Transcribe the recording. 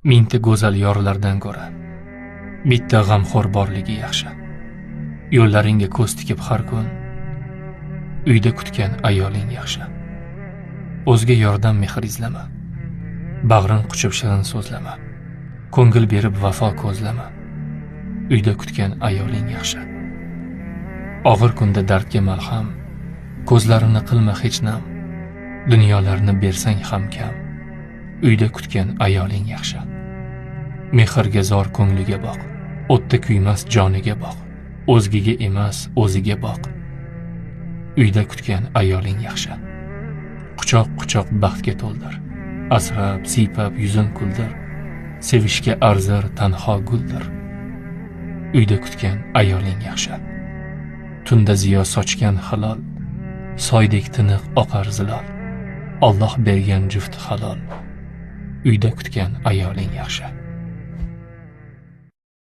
Mingta go'zal yorlardan ko'ra bitta g'amxo'r borligi yaxshi. Yo'llaringga ko'z tikib har kun uyda kutgan ayoling yaxshi. O'zga yordan mehr izlama, bag'rin quchib shirin so'zlama, ko'ngil berib vafo ko'zlama. Uyda kutgan ayoling yaxshi. Og'ir kunda dardga malham, ko'zlarini qilma hech nam, dunyolarni bersang ham kam. Uyda kutgan ayoling yaxshi. Mehrga zor ko'ngliga boq, o'tda kuymas joniga boq, o'zgaga emas o'ziga boq. Uyda kutgan ayoling yaxshi. Quchoq-quchoq baxtga to'ldir, asrab, siypab yuzin kuldir, sevishga arzir tanho guldir. Uyda kutgan ayoling yaxshi. Tunda ziyo sochgan halol, soydek tiniq oqar zilol, Alloh bergan juft halol. Uyda kutgan ayoling yaxshi.